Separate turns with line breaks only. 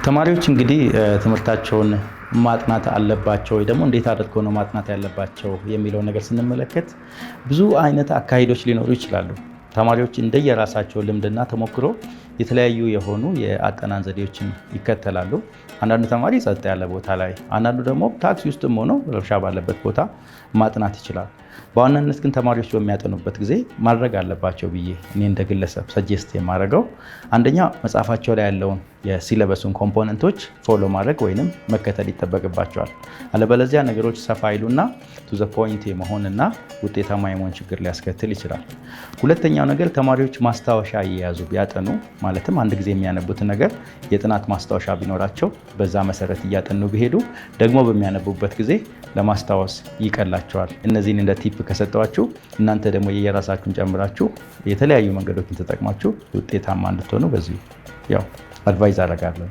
ተማሪዎች እንግዲህ ትምህርታቸውን ማጥናት አለባቸው ወይ ደግሞ እንዴት አድርገው ነው ማጥናት ያለባቸው የሚለውን ነገር ስንመለከት ብዙ አይነት አካሄዶች ሊኖሩ ይችላሉ። ተማሪዎች እንደየራሳቸው ልምድና ተሞክሮ የተለያዩ የሆኑ የአጠናን ዘዴዎችን ይከተላሉ። አንዳንዱ ተማሪ ጸጥ ያለ ቦታ ላይ፣ አንዳንዱ ደግሞ ታክሲ ውስጥም ሆኖ ረብሻ ባለበት ቦታ ማጥናት ይችላል። በዋናነት ግን ተማሪዎች በሚያጠኑበት ጊዜ ማድረግ አለባቸው ብዬ እኔ እንደ ግለሰብ suggest የማደርገው አንደኛ መጽሐፋቸው ላይ ያለውን የ syllabus ኡን component ኦች follow ማድረግ ወይንም መከተል ይጠበቅባቸዋል። አለበለዚያ ነገሮች ሰፋ ይሉና to the point የመሆንና ውጤታማ የመሆን ችግር ሊያስከትል ይችላል። ሁለተኛው ነገር ተማሪዎች ማስታወሻ እየያዙ ቢያጠኑ፣ ማለትም አንድ ጊዜ የሚያነቡትን ነገር የጥናት ማስታወሻ ቢኖራቸው በዛ መሰረት እያጠኑ ቢሄዱ ደግሞ በሚያነቡበት ጊዜ ለማስታወስ ይቀላቸዋል። እነዚህን እንደ tip ከሰጠኋችሁ እናንተ ደግሞ የየራሳችሁን ጨምራችሁ የተለያዩ መንገዶችን ተጠቅማችሁ ውጤታማ እንድትሆኑ በዚሁ ያው advise አደርጋለሁ።